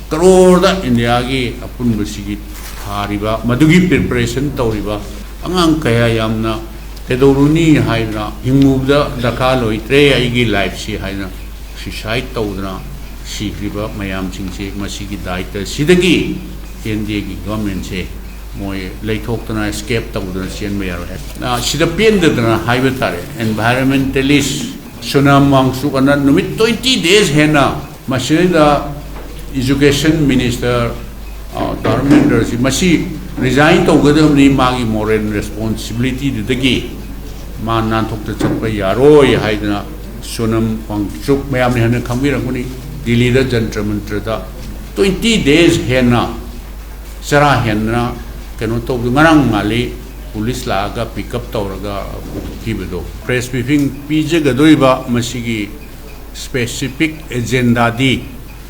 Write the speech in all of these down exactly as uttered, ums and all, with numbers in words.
ꯀꯔꯣꯔꯗ ꯏꯟꯗꯤꯌꯥꯒꯤ ꯑꯄꯨꯟꯕꯁꯤꯒꯤ ꯊꯥꯔꯤꯕ, ꯃꯗꯨꯒꯤ ꯄ꯭ꯔꯤꯄꯦꯔꯦꯁꯟ ꯇꯧꯔꯤꯕ ꯑꯉꯥꯡ ꯀꯌꯥ ꯌꯥꯝꯅ ꯀꯩꯗꯧꯔꯨꯅꯤ ꯍꯥꯏꯗꯅ ꯍꯤꯡꯉꯨꯕꯗ ꯗꯔꯀꯥꯔ ꯂꯣꯏꯗ꯭ꯔꯦ ꯑꯩꯒꯤ ꯂꯥꯏꯐꯁꯤ ꯍꯥꯏꯅ ꯁꯨꯏꯁꯥꯏꯠ ꯇꯧꯗꯅ ꯁꯤꯈ꯭ꯔꯤꯕ ꯃꯌꯥꯝꯁꯤꯡꯁꯦ, ꯃꯁꯤꯒꯤ ꯗꯥꯏꯇ ꯁꯤꯗꯒꯤ ꯑꯦꯟ ꯗꯤ ꯑꯦꯒꯤ ꯒꯚꯔꯟꯃꯦꯟꯁꯦ ꯃꯣꯏ ꯂꯩꯊꯣꯛꯇꯅ, ꯏꯁꯀꯦꯞ ꯇꯧꯗꯅ ꯆꯦꯟꯕ ꯌꯥꯔꯣꯏ ꯍꯥꯏ꯫ ꯑ, ꯁꯤꯗ ꯄꯦꯟꯗꯗꯅ ꯍꯥꯏꯕ ꯇꯥꯔꯦ, ꯑꯦꯟꯚꯥꯏꯔꯣꯟꯃꯦꯟꯇꯦꯂꯤꯁ ꯁꯣꯅꯝ ꯋꯥꯡꯆꯨꯛ ꯑꯅ ꯅꯨꯃꯤꯠ ꯇ꯭ꯋꯦꯟꯇꯤ ꯗꯦꯖ ꯍꯦꯟꯅ ꯃꯁꯤꯗꯩꯗ ꯏꯖꯨꯀꯦꯁꯟ ꯃꯤꯅꯤꯁꯇꯔ, ꯑ, ꯙꯔꯃꯦꯟꯗ꯭ꯔꯁꯤ ꯃꯁꯤ ꯔꯤꯖꯥꯏꯟ ꯇꯧꯒꯗꯕꯅꯤ, ꯃꯥꯒꯤ ꯃꯣꯔꯦꯜ ꯔꯦꯁꯄꯣꯟꯁꯤꯕꯤꯂꯤꯇꯤꯗꯨꯗꯒꯤ ꯃꯥ ꯅꯥꯟꯊꯣꯛꯇ ꯆꯠꯄ ꯌꯥꯔꯣꯏ ꯍꯥꯏꯗꯅ ꯁꯣꯅꯝ ꯋꯥꯡꯆꯨꯛ, ꯃꯌꯥꯝꯅ ꯍꯦꯟꯅ ꯈꯪꯕꯤꯔꯝꯒꯅꯤ, ꯗꯤꯜꯂꯤꯗ ꯖꯟꯇ꯭ꯔ ꯃꯟꯇ꯭ꯔꯗ ꯇ꯭ꯋꯦꯟꯇꯤ ꯗꯦꯖ ꯍꯦꯟꯅ ꯆꯔꯥ ꯍꯦꯟꯗꯅ ꯀꯩꯅꯣ ꯇꯧꯕꯗꯨ ꯉꯔꯥꯡ ꯃꯥꯜꯂꯤ ꯄꯨꯂꯤꯁ ꯂꯥꯛꯑꯒ ꯄꯤꯛ ꯑꯞ ꯇꯧꯔꯒ ꯄꯨꯈꯤꯕꯗꯣ꯫ ꯄ꯭ꯔꯦꯁ ꯕ꯭ꯔꯤꯐꯤꯡ ꯄꯤꯖꯒꯗꯣꯔꯤꯕ ꯃꯁꯤꯒꯤ ꯁ꯭ꯄꯦꯁꯤꯐꯤꯛ ꯑꯦꯖꯦꯟꯗꯥꯗꯤ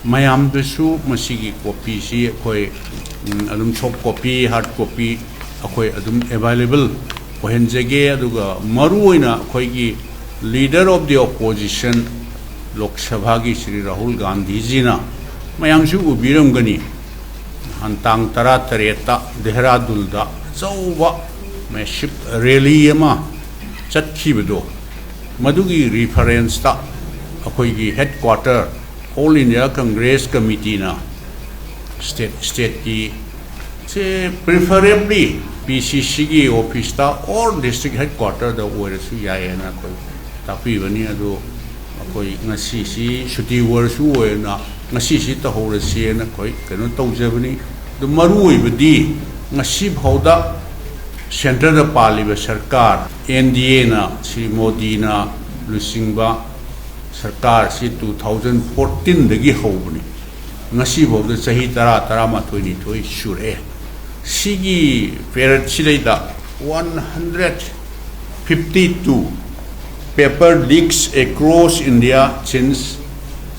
ꯃꯌꯥꯝꯗꯁꯨ ꯃꯁꯤꯒꯤ ꯀꯣꯄꯤꯁꯤ ꯑꯩꯈꯣꯏ, ꯎꯝ, ꯑꯗꯨꯝ ꯁꯣꯐ ꯀꯣꯄꯤ, ꯍꯥꯔꯗ ꯀꯣꯄꯤ ꯑꯩꯈꯣꯏ ꯑꯗꯨꯝ ꯑꯦꯚꯥꯏꯂꯦꯕꯜ ꯑꯣꯏꯍꯟꯖꯒꯦ꯫ ꯑꯗꯨꯒ ꯃꯔꯨꯑꯣꯏꯅ ꯑꯩꯈꯣꯏꯒꯤ leader of the opposition ꯂꯣꯛ ꯁꯚꯥꯒꯤ ꯁ꯭ꯔꯤ ꯔꯥꯍꯨꯜ ꯒꯥꯟꯙꯤꯖꯤꯅ, ꯃꯌꯥꯝꯁꯨ ꯎꯕꯤꯔꯝꯒꯅꯤ, ꯅꯍꯥꯟ ꯇꯥꯡ ꯇꯔꯥ ꯇꯔꯦꯠꯇ ꯗꯦꯍꯔꯥꯗꯨꯟꯗ ꯑꯆꯧꯕ ꯃꯦꯁꯤꯞ ꯔꯦꯂꯤ ꯑꯃ ꯆꯠꯈꯤꯕꯗꯣ, ꯃꯗꯨꯒꯤ ꯔꯤꯐꯔꯦꯟꯁꯇ ꯑꯩꯈꯣꯏꯒꯤ headquarter all India Congress ꯀꯃꯤꯇꯤꯅ ꯁ꯭ꯇꯦꯠ, ꯁ꯭ꯇꯦꯠꯀꯤ ꯁꯦ preferably ꯄꯤ ꯁꯤ ꯁꯤꯒꯤ ꯑꯣꯐꯤꯁꯇ or district headquarterꯗ ꯑꯣꯏꯔꯁꯨ ꯌꯥꯏꯌꯦꯅ ꯑꯩꯈꯣꯏ ꯇꯥꯛꯄꯤꯕꯅꯤ꯫ ꯑꯗꯨ ꯑꯩꯈꯣꯏ ꯉꯁꯤꯁꯤ ꯁꯨꯇꯤ ꯑꯣꯏꯔꯁꯨ ꯑꯣꯏꯅ ꯉꯁꯤꯁꯤ ꯇꯧꯍꯧꯔꯁꯦꯅ ꯑꯩꯈꯣꯏ ꯀꯩꯅꯣ ꯇꯧꯖꯕꯅꯤ꯫ ꯑꯗꯨ ꯃꯔꯨ ꯑꯣꯏꯕꯗꯤ ꯉꯁꯤ ꯐꯥꯎꯗ ꯁꯦꯟꯇꯔꯗ ꯄꯥꯜꯂꯤꯕ ꯁꯔꯀꯥꯔ, ꯑꯦꯟ ꯗꯤ ꯑꯦꯅ, ꯁ꯭ꯔꯤ ꯃꯣꯗꯤꯅ ꯂꯨꯆꯤꯡꯕ ꯁꯔꯀꯥꯔꯁꯤ two thousand fourteenꯗꯒꯤ ꯍꯧꯕꯅꯤ꯫ ꯉꯁꯤꯐꯥꯎꯗ ꯆꯍꯤ ꯇꯔꯥ, ꯇꯔꯥꯃꯥꯊꯣꯏ, ꯅꯤꯊꯣꯏ ꯁꯨꯔꯛꯑꯦ꯫ ꯁꯤꯒꯤ ꯄꯦꯔꯠꯁꯤꯗꯩꯗ one hundred fifty two paper leaks across India since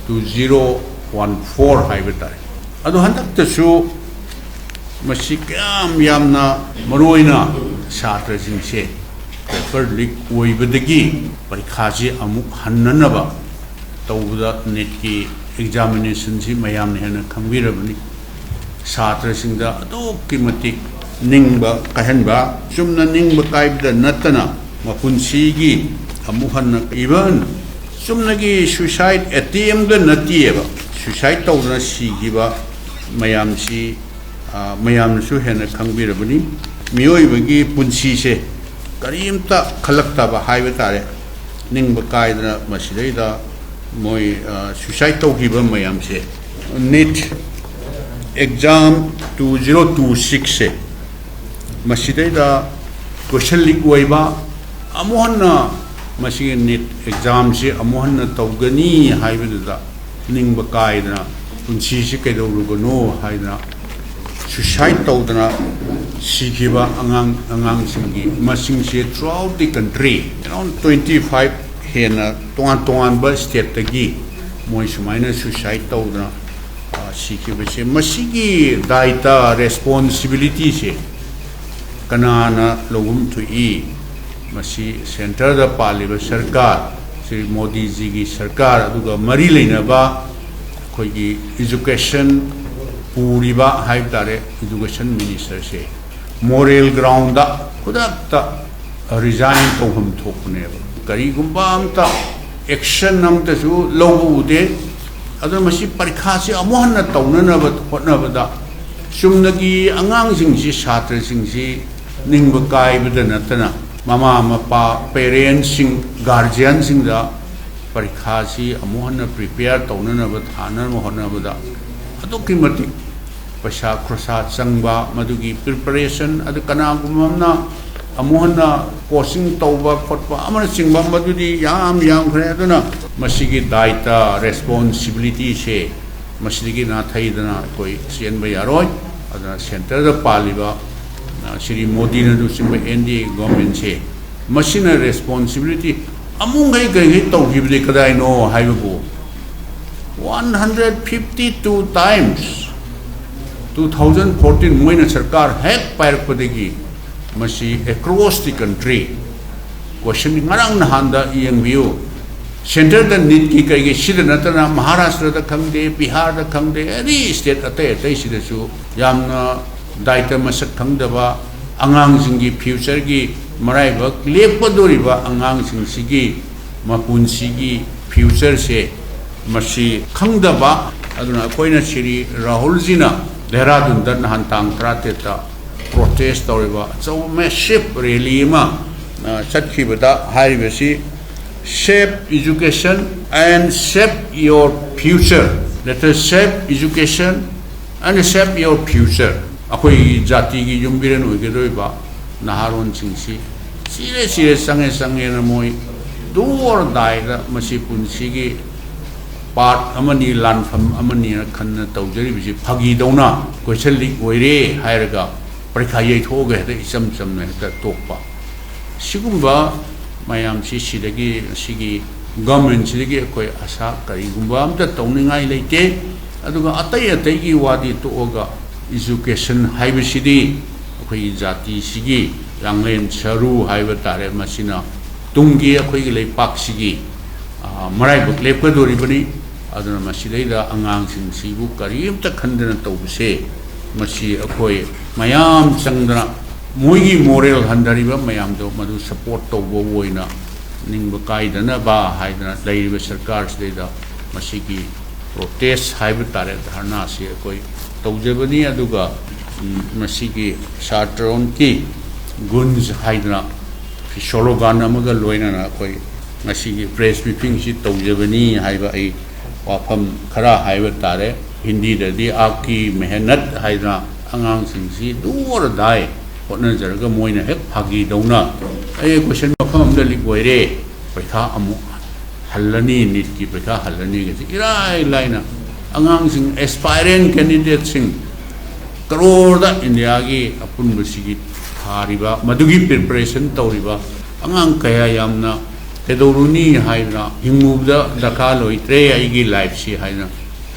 two zero one four ꯍꯥꯏꯕ ꯇꯥꯔꯦ꯫ ꯑꯗꯣ ꯍꯟꯗꯛꯇꯁꯨ ꯃꯁꯤ ꯀꯌꯥꯝ ꯌꯥꯝꯅ ꯃꯔꯨꯑꯣꯏꯅ ꯁꯥꯇ꯭ꯔꯁꯤꯡꯁꯦ ꯄꯦꯄꯔ ꯂꯤꯛ ꯑꯣꯏꯕꯗꯒꯤ ꯄꯔꯤꯈꯥꯁꯤ ꯑꯃꯨꯛ ꯍꯟꯅꯅꯕ ꯇꯧꯕꯗ ꯅꯤꯠꯀꯤ ꯑꯦꯛꯖꯥꯃꯤꯅꯦꯁꯟꯁꯤ ꯃꯌꯥꯝꯅ ꯍꯦꯟꯅ ꯈꯪꯕꯤꯔꯕꯅꯤ꯫ ꯁꯥꯇ꯭ꯔꯁꯤꯡꯗ ꯑꯗꯨꯛꯀꯤ ꯃꯇꯤꯛ ꯅꯤꯡꯕ ꯀꯥꯏꯍꯟꯕ, ꯆꯨꯝꯅ ꯅꯤꯡꯕ ꯀꯥꯏꯕꯗ ꯅꯠꯇꯅ ꯃꯄꯨꯟꯁꯤꯒꯤ ꯑꯃꯨꯛ ꯍꯟꯅ, even ꯆꯨꯝꯅꯒꯤ suicide attempt ꯅꯠꯇꯦꯕ, suicide ꯇꯧꯗꯅ ꯁꯤꯈꯤꯕ ꯃꯌꯥꯝꯁꯤ, ꯑ, ꯃꯌꯥꯝꯅꯁꯨ ꯍꯦꯟꯅ ꯈꯪꯕꯤꯔꯕꯅꯤ꯫ ꯃꯤꯑꯣꯏꯕꯒꯤ ꯄꯨꯟꯁꯤꯁꯦ ꯀꯔꯤꯝꯇ ꯈꯜꯂꯛꯇꯕ ꯍꯥꯏꯕ ꯇꯥꯔꯦ꯫ ꯅꯤꯡꯕ ꯀꯥꯏꯗꯅ ꯃꯁꯤꯗꯩꯗ ꯃꯣꯏ, ꯑ, suicide ꯇꯧꯈꯤꯕ ꯃꯌꯥꯝꯁꯦ, NEET exam two zero two six ꯁꯦ, ꯃꯁꯤꯗꯩꯗ question leak ꯑꯣꯏꯕ, ꯑꯃꯨꯛ ꯍꯟꯅ ꯃꯁꯤꯒꯤ NEET exam ꯁꯤ ꯑꯃꯨꯛ ꯍꯟꯅ ꯇꯧꯒꯅꯤ ꯍꯥꯏꯕꯗꯨꯗ ꯅꯤꯡꯕ ꯀꯥꯏꯗꯅ, ꯄꯨꯟꯁꯤꯁꯤ ꯀꯩꯗꯧꯔꯨꯕꯅꯣ ꯍꯥꯏꯗꯅ suicide ꯇꯧꯗꯅ ꯁꯤꯈꯤꯕ ꯑꯉꯥꯡ, ꯑꯉꯥꯡꯁꯤꯡꯒꯤ ꯃꯁꯤꯡꯁꯦ throughout the country, around twenty five ꯍꯦꯟꯅ ꯇꯣꯉꯥꯟ ꯇꯣꯉꯥꯟꯕ state ꯇꯒꯤ ꯃꯣꯏ ꯁꯨꯃꯥꯏꯅ suicide ꯇꯧꯗꯅ, ꯑ, ꯁꯤꯈꯤꯕꯁꯦ, ꯃꯁꯤꯒꯤ ꯗꯥꯏꯇ, responsibility ꯁꯦ ꯀꯅꯥꯅ ꯂꯧꯐꯝ ꯊꯣꯛꯏ? ꯃꯁꯤ centre ꯗ ꯄꯥꯜꯂꯤꯕ ꯁꯔꯀꯥꯔ, ꯁ꯭ꯔꯤ ꯃꯣꯗꯤꯖꯤꯒꯤ ꯁꯔꯀꯥꯔ, ꯑꯗꯨꯒ ꯃꯔꯤ ꯂꯩꯅꯕ ꯑꯩꯈꯣꯏꯒꯤ education ꯄꯨꯔꯤꯕ ꯍꯥꯏꯕ ꯇꯥꯔꯦ, education minister ꯁꯦ, moral ground ꯗ ꯈꯨꯗꯛꯇ resign ꯇꯧꯐꯝ ꯊꯣꯛꯄꯅꯦꯕ꯫ ꯀꯔꯤꯒꯨꯝꯕ ꯑꯝꯇ action ꯑꯝꯇꯁꯨ ꯂꯧꯕ ꯎꯗꯦ꯫ ꯑꯗꯨꯅ ꯃꯁꯤ ꯄꯔꯤꯈꯥꯁꯤ ꯑꯃꯨꯛ ꯍꯟꯅ ꯇꯧꯅꯅꯕ ꯍꯣꯠꯅꯕꯗ ꯆꯨꯝꯅꯒꯤ ꯑꯉꯥꯡꯁꯤꯡꯁꯤ, ꯁꯥꯇ꯭ꯔꯁꯤꯡꯁꯤ ꯅꯤꯡꯕ ꯀꯥꯏꯕꯗ ꯅꯠꯇꯅ, ꯃꯃꯥ ꯃꯄꯥ, parents ꯁꯤꯡ, guardian ꯁꯤꯡꯗ ꯄꯔꯤꯈꯥꯁꯤ ꯑꯃꯨꯛ ꯍꯟꯅ prepare ꯇꯧꯅꯅꯕ, ꯊꯥꯅꯅꯕ ꯍꯣꯠꯅꯕꯗ ꯑꯗꯨꯛꯀꯤ ꯃꯇꯤꯛ ꯄꯩꯁꯥ ꯈꯣꯔꯁꯥ ꯆꯪꯕ, ꯃꯗꯨꯒꯤ preparation, ꯑꯗꯨ ꯀꯅꯥꯒꯨꯝꯕ ꯑꯃꯅ ꯑꯃꯨꯛ ꯍꯟꯅ coaching ꯇꯧꯕ ꯈꯣꯠꯄ ꯑꯃꯅꯆꯤꯡꯕ, ꯃꯗꯨꯗꯤ ꯌꯥꯝ ꯌꯥꯝꯈ꯭ꯔꯦ꯫ ꯑꯗꯨꯅ ꯃꯁꯤꯒꯤ ꯗꯥꯏꯇ, responsibility ꯁꯦ ꯃꯁꯤꯗꯒꯤ ꯅꯥꯊꯩꯗꯅ ꯑꯩꯈꯣꯏ ꯆꯦꯟꯕ ꯌꯥꯔꯣꯏ꯫ ꯑꯗꯨꯅ centre ꯗ ꯄꯥꯜꯂꯤꯕ, ꯑ, ꯁ꯭ꯔꯤ ꯃꯣꯗꯤꯅ ꯂꯨꯆꯤꯡꯕ N D A government ꯁꯦ, ꯃꯁꯤꯅ responsibility ꯑꯃꯨꯛꯈꯩ ꯀꯩꯈꯩ ꯇꯧꯈꯤꯕꯗꯤ ꯀꯗꯥꯏꯅꯣ ꯍꯥꯏꯕꯕꯨ, one hundred fifty two times, two thousand fourteen ꯃꯣꯏꯅ ꯁꯔꯀꯥꯔ ꯍꯦꯛ ꯄꯥꯏꯔꯛꯄꯗꯒꯤ ꯃꯁꯤ across the country, question ꯉꯔꯥꯡ ꯅꯍꯥꯟꯗ ꯌꯦꯡꯕꯤꯌꯨ, ꯁꯦꯟꯇꯔꯗ ꯅꯤꯠꯀꯤ ꯀꯩꯒꯤ ꯁꯤꯗ ꯅꯠꯇꯅ ꯃꯍꯥꯔꯥꯁꯇ꯭ꯔꯗ ꯈꯪꯗꯦ, ꯕꯤꯍꯥꯔꯗ ꯈꯪꯗꯦ, ꯑꯦꯅꯤ ꯁ꯭ꯇꯦꯠ ꯑꯇꯩ ꯑꯇꯩꯁꯤꯗꯁꯨ ꯌꯥꯝꯅ ꯗꯥꯏꯇ ꯃꯁꯛ ꯈꯪꯗꯕ, ꯑꯉꯥꯡꯁꯤꯡꯒꯤ ꯐ꯭ꯌꯨꯆꯔꯒꯤ ꯃꯔꯥꯏꯕꯛ ꯂꯦꯞꯀꯗꯧꯔꯤꯕ ꯑꯉꯥꯡꯁꯤꯡꯁꯤꯒꯤ ꯃꯄꯨꯟꯁꯤꯒꯤ ꯐ꯭ꯌꯨꯆꯔꯁꯦ ꯃꯁꯤ ꯈꯪꯗꯕ꯫ ꯑꯗꯨꯅ ꯑꯩꯈꯣꯏꯅ ꯁꯤꯔꯤ ꯔꯥꯍꯨꯜꯖꯤꯅ ꯗꯦꯍꯔꯥꯗꯨꯟꯗ ꯅꯍꯥꯟ ꯇꯥꯡ ꯇꯔꯥꯇꯔꯦꯠꯇ ꯄ꯭ꯔꯣꯇꯦꯁ ꯇꯧꯔꯤꯕ ꯑꯆꯧꯕ ꯃꯦꯁꯤꯞ ꯔꯦꯂꯤ ꯑꯃ, ꯑ, ꯆꯠꯈꯤꯕꯗ ꯍꯥꯏꯔꯤꯕꯁꯤ, "Save education and save your future." Let us save education and save your future. ꯑꯩꯈꯣꯏꯒꯤ ꯖꯥꯇꯤꯒꯤ ꯌꯨꯝꯕꯤꯔꯦꯟ ꯑꯣꯏꯒꯗꯧꯔꯤꯕ ꯅꯍꯥꯔꯣꯟꯁꯤꯡꯁꯤ ꯆꯤꯔꯦ ꯆꯤꯔꯦ, ꯆꯪꯉꯦ ꯆꯪꯉꯦꯅ ꯃꯣꯏ do or dieꯗ ꯃꯁꯤ ꯄꯨꯟꯁꯤꯒꯤ ꯄꯥꯔꯠ ꯑꯃꯅꯤ, ꯂꯥꯟꯐꯝ ꯑꯃꯅꯤꯅ ꯈꯟꯅ ꯇꯧꯖꯔꯤꯕꯁꯤ ꯐꯥꯒꯤꯗꯧꯅ ꯀꯣꯏꯁꯟ ꯂꯤꯛ ꯑꯣꯏꯔꯦ ꯍꯥꯏꯔꯒ ꯄꯔꯤꯈꯥ ꯌꯩꯊꯣꯛꯑꯒ ꯍꯦꯛꯇ ꯏꯆꯝ ꯆꯝꯅ ꯍꯦꯛꯇ ꯇꯣꯛꯄ꯫ ꯁꯤꯒꯨꯝꯕ ꯃꯌꯥꯝꯁꯤ ꯁꯤꯗꯒꯤ ꯁꯤꯒꯤ ꯒꯃꯦꯟꯁꯤꯗꯒꯤ ꯑꯩꯈꯣꯏ ꯑꯁꯥ ꯀꯔꯤꯒꯨꯝꯕ ꯑꯝꯇ ꯇꯧꯅꯤꯡꯉꯥꯏ ꯂꯩꯇꯦ꯫ ꯑꯗꯨꯒ ꯑꯇꯩ ꯑꯇꯩꯒꯤ ꯋꯥꯗꯤ ꯇꯣꯛꯑꯒ, ꯏꯖꯨꯀꯦꯁꯟ ꯍꯥꯏꯕꯁꯤꯗꯤ ꯑꯩꯈꯣꯏꯒꯤ ꯖꯥꯇꯤꯁꯤꯒꯤ ꯂꯥꯡꯂꯦꯟ ꯁꯔꯨ ꯍꯥꯏꯕ ꯇꯥꯔꯦ, ꯃꯁꯤꯅ ꯇꯨꯡꯒꯤ ꯑꯩꯈꯣꯏꯒꯤ ꯂꯩꯄꯥꯛꯁꯤꯒꯤ, ꯑ, ꯃꯔꯥꯏꯕꯛ ꯂꯦꯞꯀꯗꯧꯔꯤꯕꯅꯤ꯫ ꯑꯗꯨꯅ ꯃꯁꯤꯗꯩꯗ ꯑꯉꯥꯡꯁꯤꯡꯁꯤꯕꯨ ꯀꯔꯤꯝꯇ ꯈꯟꯗꯅ ꯇꯧꯕꯁꯦ, ꯃꯁꯤ ꯑꯩꯈꯣꯏ ꯃꯌꯥꯝ ꯆꯪꯗꯅ ꯃꯣꯏꯒꯤ ꯃꯣꯔꯦꯜ ꯍꯟꯊꯔꯤꯕ ꯃꯌꯥꯝꯗꯣ ꯃꯗꯨ ꯁꯄꯣꯔꯠ ꯇꯧꯕ ꯑꯣꯏꯅ ꯅꯤꯡꯕ ꯀꯥꯏꯗꯅꯕ ꯍꯥꯏꯗꯅ ꯂꯩꯔꯤꯕ ꯁꯔꯀꯥꯔꯁꯤꯗꯩꯗ ꯃꯁꯤꯒꯤ ꯄ꯭ꯔꯣꯇꯦꯁ ꯍꯥꯏꯕ ꯇꯥꯔꯦ, ꯙꯔꯅꯥꯁꯤ ꯑꯩꯈꯣꯏ ꯇꯧꯖꯕꯅꯤ꯫ ꯑꯗꯨꯒ, ꯎꯝ, ꯃꯁꯤꯒꯤ ꯁꯥꯇ꯭ꯔꯣꯟꯀꯤ ꯒꯨꯟꯁ ꯍꯥꯏꯗꯅ ꯁ꯭ꯂꯣꯒꯥꯟ ꯑꯃꯒ ꯂꯣꯏꯅꯅ ꯑꯩꯈꯣꯏ ꯉꯁꯤꯒꯤ ꯄ꯭ꯔꯦꯁ ꯕ꯭ꯔꯤꯐꯤꯡꯁꯤ ꯇꯧꯖꯕꯅꯤ ꯍꯥꯏꯕ ꯑꯩ ꯋꯥꯐꯝ ꯈꯔ ꯍꯥꯏꯕ ꯇꯥꯔꯦ꯫ ꯍꯤꯟꯗꯤꯗꯗꯤ "ꯑꯥꯞꯀꯤ ꯃꯦꯍꯅꯠ" ꯍꯥꯏꯗꯅ ꯑꯉꯥꯡꯁꯤꯡꯁꯤ do or die ꯍꯣꯠꯅꯖꯔꯒ ꯃꯣꯏꯅ ꯍꯦꯛ ꯐꯥꯒꯤꯗꯧꯅ, "ꯑꯩ ꯀꯣꯏꯁꯟ ꯃꯐꯝ ꯑꯃꯗ ꯂꯤꯛ ꯑꯣꯏꯔꯦ, ꯄꯩꯈꯥ ꯑꯃꯨꯛ ꯍꯜꯂꯅꯤ, ꯅꯤꯠꯀꯤ ꯄꯩꯈꯥ ꯍꯜꯂꯅꯤꯒꯁꯦ ꯏꯔꯥꯏ ꯂꯥꯏꯅ ꯑꯉꯥꯡꯁꯤꯡ, ꯑꯦꯁꯄꯥꯏꯔꯦꯟ ꯀꯦꯟꯗꯤꯗꯦꯠꯁꯤꯡ ꯀꯔꯣꯔꯗ ꯏꯟꯗꯤꯌꯥꯒꯤ ꯑꯄꯨꯟꯕꯁꯤꯒꯤ ꯊꯥꯔꯤꯕ, ꯃꯗꯨꯒꯤ ꯄ꯭ꯔꯤꯄꯔꯦꯁꯟ ꯇꯧꯔꯤꯕ ꯑꯉꯥꯡ ꯀꯌꯥ ꯌꯥꯝꯅ ꯀꯩꯗꯧꯔꯨꯅꯤ ꯍꯥꯏꯗꯅ, ꯍꯤꯡꯉꯨꯕꯗ ꯗꯔꯀꯥꯔ ꯂꯩꯇ꯭ꯔꯦ ꯑꯩꯒꯤ ꯂꯥꯏꯐꯁꯤ" ꯍꯥꯏꯅ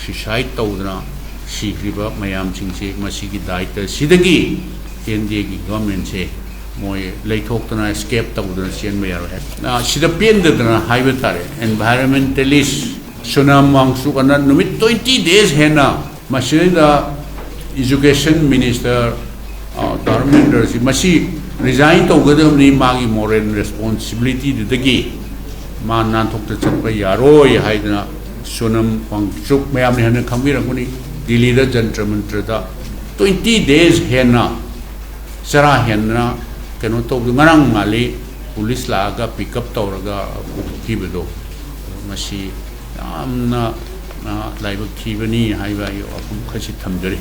ꯁꯨꯏꯁꯥꯏꯠ ꯇꯧꯗꯅ ꯁꯤꯈ꯭ꯔꯤꯕ ꯃꯌꯥꯝꯁꯤꯡꯁꯦ, ꯃꯁꯤꯒꯤ ꯗꯥꯏꯇ ꯁꯤꯗꯒꯤ ꯑꯦꯟ ꯗꯤ ꯑꯦꯒꯤ ꯒꯚꯔꯟꯃꯦꯟꯁꯦ ꯃꯣꯏ ꯂꯩꯊꯣꯛꯇꯅ, escape ꯇꯧꯗꯅ ꯆꯦꯟꯕ ꯌꯥꯔꯣꯏ ꯍꯥꯏ꯫ ꯑ, ꯁꯤꯗ ꯄꯦꯟꯗꯗꯅ ꯍꯥꯏꯕ ꯇꯥꯔꯦ, environmentalist ꯁꯣꯅꯝ ꯋꯥꯡꯆꯨꯛ ꯑꯅ ꯅꯨꯃꯤꯠ twenty days ꯍꯦꯟꯅ ꯃꯁꯤꯗ education minister, ꯑ, ꯙꯔꯃꯦꯟꯗ꯭ꯔꯁꯤ ꯃꯁꯤ resign ꯇꯧꯒꯗꯕꯅꯤ, ꯃꯥꯒꯤ moral responsibilityꯗꯨꯗꯒꯤ ꯃꯥ ꯅꯥꯟꯊꯣꯛꯇ ꯆꯠꯄ ꯌꯥꯔꯣꯏ ꯍꯥꯏꯗꯅ ꯁꯣꯅꯝ ꯋꯥꯡꯆꯨꯛ, ꯃꯌꯥꯝꯅ ꯍꯦꯟꯅ ꯈꯪꯕꯤꯔꯝꯒꯅꯤ, ꯗꯤꯜꯂꯤꯗ ꯖꯟꯇ꯭ꯔ ꯃꯟꯇ꯭ꯔꯗ twenty days ꯍꯦꯟꯅ ꯆꯔꯥ ꯍꯦꯟꯅ ꯀꯩꯅꯣ ꯇꯧꯕꯗꯣ, ꯉꯔꯥꯡ ꯃꯥꯜꯂꯤ ꯄꯨꯂꯤꯁ ꯂꯥꯛꯑꯒ pick up ꯇꯧꯔꯒ ꯄꯨꯈꯤꯕꯗꯣ꯫ ꯃꯁꯤ ꯌꯥꯝꯅ, ꯑ, ꯂꯥꯏꯕꯛ ꯊꯤꯕꯅꯤ ꯍꯥꯏꯕ ꯑꯩ ꯋꯥꯐꯝ ꯈꯔꯁꯤ ꯊꯝꯖꯔꯤ꯫